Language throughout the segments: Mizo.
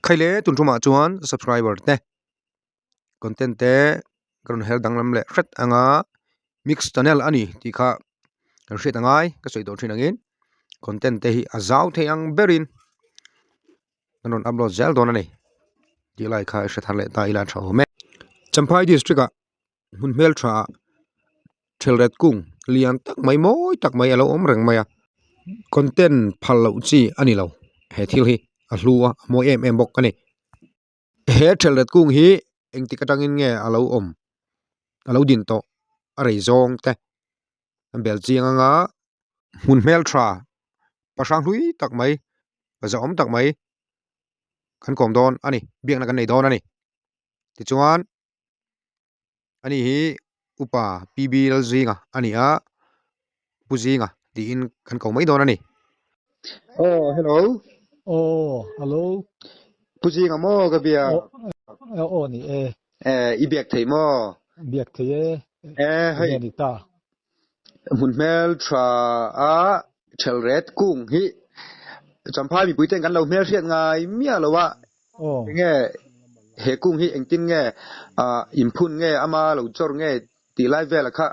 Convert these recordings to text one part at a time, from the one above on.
Khaile tun tumah chuan subscriber te content te ka rawn her danglam leh hret anga mix channel a ni tih kha kan hriat angai ka sawi tawh thin angin content te hi a zau thei ang berin kan rawn upload zel dawn a ni tih lai kha i hre thar leh ta ila a tha awm e. Champhai district ah hmun hmeltha ah thelret kung lian tak mai mawi tak mai a lo awm reng mai a content phal loh chi a ni lo he thil hi a hlu a a mawi em em bawk a ni. He thelret kung hi engtik atangin nge a lo awm a lo din tawh a rei zawng te an bel chiang anga hmun hmeltha pa hrang hlui tak mai pa zahawm tak mai kan kawm dawn a ni biakna kan nei dawn a ni tichuan ani hi upa P B Lalzinga a ni a Pu Zinga tiin kan ko mai dawn a ni. Aw hello. Aw hello. Pu Zinga maw ka bia? Aw aw ni e. Eh i biak thei maw? Biak thei e. Eh hei. Ni ta. Hmun hmel tha a thelret kung hi Champhai mipui ten kan lo hmel hriat ngai miah lo a. Aw. Enge he kung hi engtin nge ah inphun nge ama lo chawr nge tih lai vela kha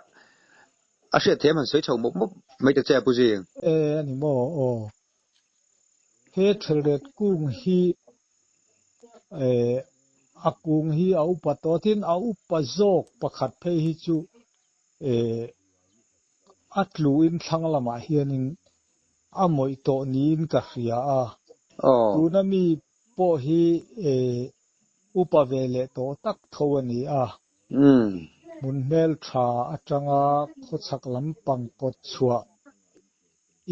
a hriat thiam han sawi chho mawp mawp mai ta che a Pu Zing. E a ni maw aw. He thelret kung hi e a kung hi a upa tawh tin a upa zawk pakhat phei hi chu e a tluin thlang lamah hianin a mawih tawh niin ka hria a. Aw. Tuna mi pawh hi e upa ve leh tawh tak tho a ni a. Umm. Hmun hmel tha atanga khawchhak lampang kawt chhuah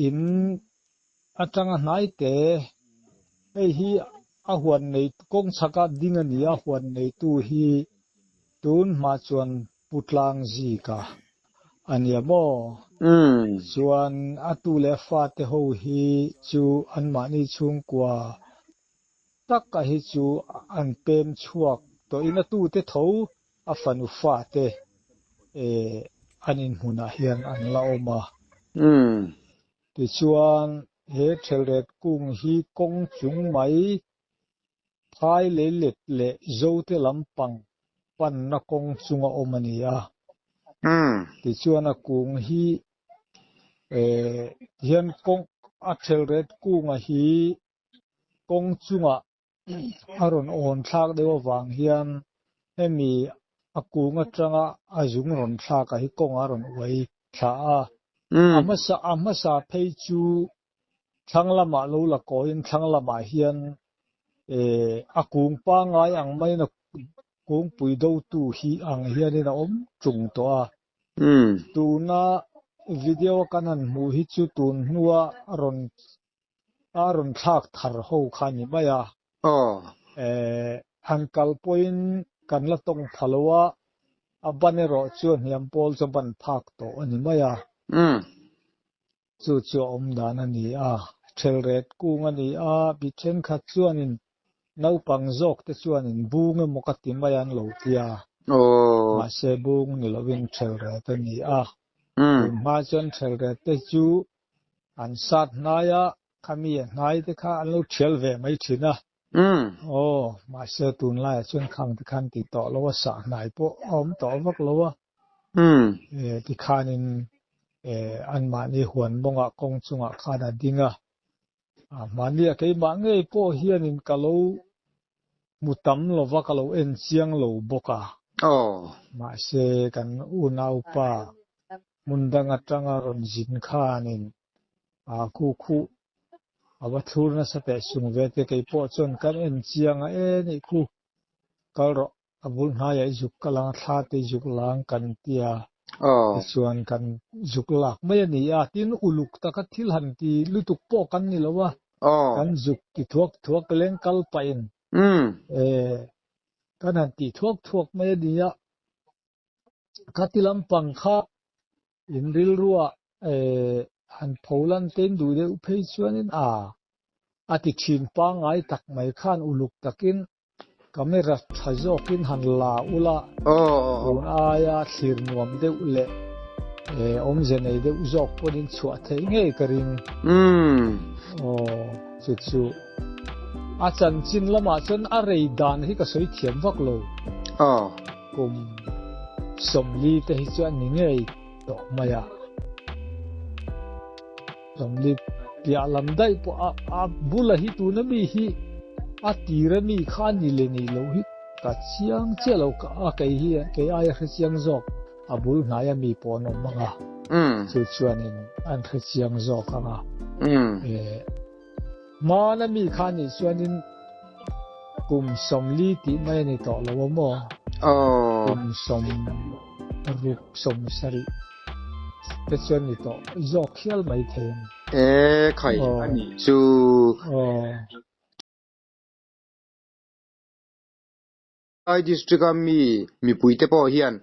in atanga hnai te hei hi a huan nei kawng chhaka ding a ni a, huan neitu hi tun hma chuan Pu Tlang Zika a nia maw? Umm. Chuan a tu leh a fate ho hi chu anmahni chhungkua taka hi chu an pem chhuak tawhin a tute tho a fanu fate an inhmunah hian an la awm a. Umm. Tichuan he thelret kung hi kawng chung mai phai leilet leh zote lampang panna kawng chunga awm a ni a. Umm. Tichuan a kung hi hian kawng a thelret kunga hi kawng chungah a rawn awn thlak deuh avang hian hemi a kung atanga a zung rawn thlak a hi kawng a rawn uai thla a. A hmasa a hmasa phei chu thlang lamah lo la kawiin thlang lamah hian a kung pangngai ang maiin a kungpui dotu hi ang hianin a awm tung tawh a. Tuna video a kan han hmuh hi chu tun hnua rawn A rawn thlak thar ho kha ni mai a. Aw. Eh, han kal pawhin kan la tawng pha lo a, a ban erawh chu a hniam pawl chu a ban phak tawh a ni mai a. Umm. Chu chu a awm dan a ni a, thelret kung a ni a, bi thenkhat chuanin naupang zawk te chuanin bung emaw ka ti mai an lo ti a. Aw. Mahse bung ni lovin thelret a ni a. Umm. Tun hma chuan thelret te chu An sat hnai a, khami a hnai te kha an lo thial ve mai thin a. Umm. Aw, mahse tunlaiah chuan khang te khan ti tawh lo a, sah hnai pawh a awm tawh vak lo a. Umm. E, tikhanin e, anmahni huan mawngah kawng chungah khan a ding a. A, mahnia keimah ngei pawh hianin ka lo hmu tam lova ka lo en chiang lo bawk a. Aw. Mahse kan unaupa hmun dang atanga rawn zin khanin a khu khuh a va thlur nasa teh sung ve te kei pawh chuan kan en chiang a e nih khu kal rawh a bul hnaiah i zuk kal ang a thla te i zuk la ang kan tia Aw. tichuan kan zuk lak mai a ni a tin uluk taka thil han ti lutuk pawh kan ni lo a. Aw. Kan zuk ti thuak thuak leng kal pahin Umm. Eh, kan han ti thuak thuak mai a nia. Khati lampang kha in rilruah eh han pho lan te in duh deuh phei chuanin a a ti thin pangngai tak mai khan uluk takin Camera tha zawkin han la ula, tun aia thlir nuam deuh leh awmze nei deuh zawk pawhin chhuah theih ngei ka ring. Aw, chu chu. A chanchin lamah chuan a rei dan hi ka sawi thiam vak lo. Aw. Kum 40 te hi chu a ni ngei tawh mai a. 40 piah lam daih pawh a a bula hi tuna mi hi a tira mi kha a ni leh nih loh hi ka chiang chiah lo a kei hi kei aia hre chiang zawk a bul hnaia mi pawh an awm ang a chu chuanin an hre chiang zawk ang a hmana mi kha nih chuanin kum 40 tih mai a ni tawh lo a maw kum 60 70 te chuan ni tawh zawk hial mai thei a ni. E khai a nih chu. Lai district a mi mipui te pawh hian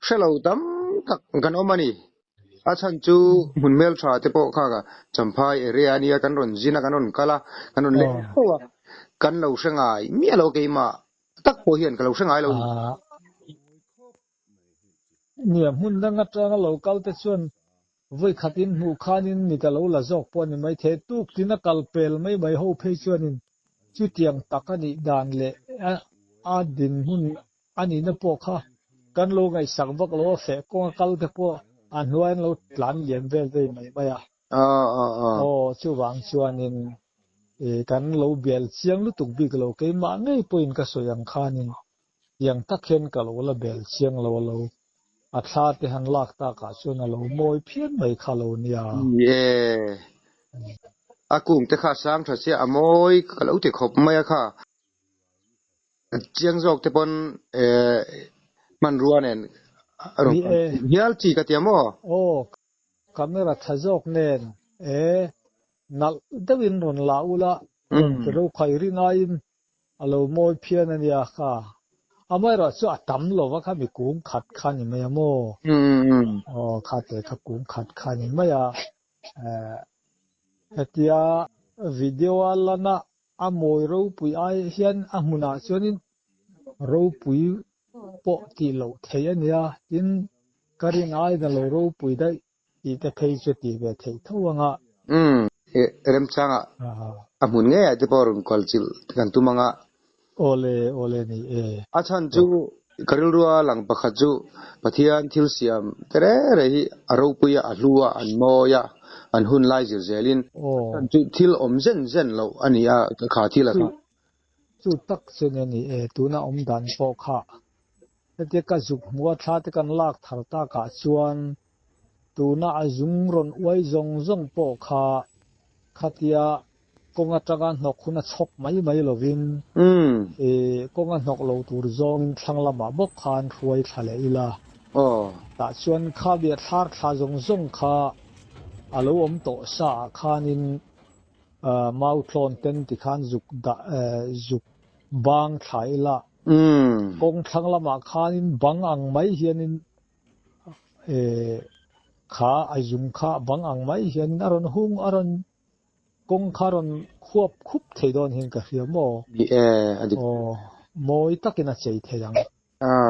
hre lo tam tak kan awm a ni. A chhan chu hmun hmeltha te pawh kha Champhai area a nia kan rawn zin a kan rawn kal a kan rawn leh fo a kan lo hre ngai miah lo keimah tak pawh hian ka lo hre ngai lo. Nia, hmun dang atanga lo kal te chuan vawi khatin hmuh khanin mit a lo la zawk pawh a ni mai thei. Tuk tin a kal pel mai mai ho phei chuanin chutiang tak a nih dan leh a dinhmun a nihna pawh kha kan lo ngaihsak vak lo a, feh kawnga kal te pawh a hnuai an lo tlan lian vel vei mai mai a. Aw, chuvang chuanin kan lo bel chiang lutuk bik lo, keimah ngei pawhin ka sawi ang khanin Tiang tak hian ka lo la bel chiang lo a lo. A thla te han lak takah chuan a lo mawi phian mai kha lo nia. Ni e. A kung te kha sang tha sia a mawi ka lo ti khawp mai a kha. Chiang zawk te pawn hmanrua nen a rawn kal hial chi ka tia maw? Aw, camera tha zawk nen e nalh deuhin rawn la ula rawn ti rokhai ringaiin A lo mawi phian a nia kha. Amaherawh chu a tam lo va kha mi kung khat kha ni mai a maw? Aw kha te kha kung khat kha ni mai a. Hetia video a lana a mawi ropui ai hian a hmunah chuanin ropui pawh tih loh theih a nia. Tin, ka rin aiin a lo ropui daih Tih te phei chu tih ve theih tho ang a. Umm, remchanga a hmun ngei ah te pawh rawn kual chilh kan tum ang a. Awle, awle ni e. A chhan chu ka rilrua lang pakhat chu Pathian thil siam te reng reng hi a ropui a, a hlu a, an mawi a, an hun lai zir zelin a chhan chu thil awm zen zen loh a ni a, kha thil a kha. Chu tak chu nia ni e, tuna awm dan pawh kha Hetia ka zuk hmuh a thla te kan lak thar takah chuan tuna a zung rawn uai zawng zawng pawh kha khatia kawng atanga hnawk hun a chhawk mai mai lovin kawng a hnawk lo tur zawngin thlang lamah bawk khan hruai thla leh ila. Tah chuan kha bia thlar thla zawng zawng kha a lo awm tawh sa ah khanin mau tlawn ten tikhan zuk dah zuk bang thla ila. Kawng thlang lamah khanin bang ang mai hianin kha a zung kha bang ang mai hianin a rawn hung a rawn kawng kha rawn khuap khup thei dawn hian ka hria maw? Ni e, a dik. Aw, mawi takin a chei thei ang.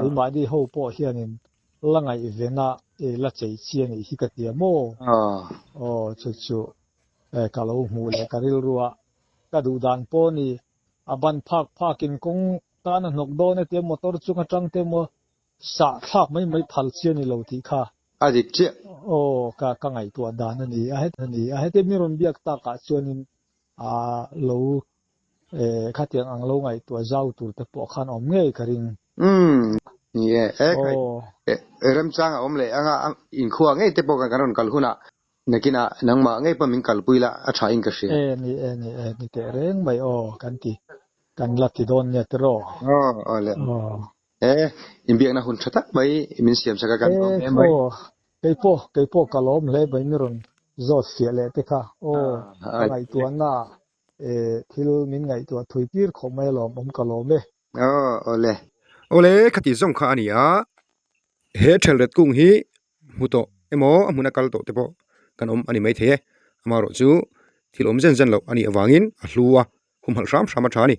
Keimahni ho pawh hianin la ngaihvena la chei chi a nih hi ka tia maw? Aw, chu chu ka lo hmuh leh ka rilrua ka duh dan pawh ni. A ban phak phakin kawng tan a hnawk dawn e tia motor chung atang te emaw sah thlak mai mai phal chi a ni lo tih kha. A dik chiah. Aw ka ka ngaihtuah dan a ni a het a ni a heti mi rawn biak takah chuanin a lo khatiang ang lo ngaihtuah zau tur te pawh khan awm ngei ka ring. Umm ni e e khai remchang a awm leh anga inkhua ngei te pawh kan rawn kal hunah Nakinah nangmah ngei pawh min kalpui la a tha in ka hria. E ni e ni e ni teh reng mai aw kan ti kan la ti dawn nia tiraw. Aw aw le aw. E inbiakna hun tha tak mai min siam sak a kan lawm hle mai. E aw keipawh keipawh ka lawm hle mai mi rawn zawt fiah leh te kha aw ka ngaihtuahna e thil min ngaihtuah thui tir khawp mai alawm awm ka lawm e. Aw aw le. Aw le khati zawng kha a ni a he thelret kung hi hmu tawh emaw a hmun a kal tawh te pawh kan awm a ni maithei e amaherawh chu thil awm zen zen loh a nih avangin a hlu a humhalh hram hram a tha a ni.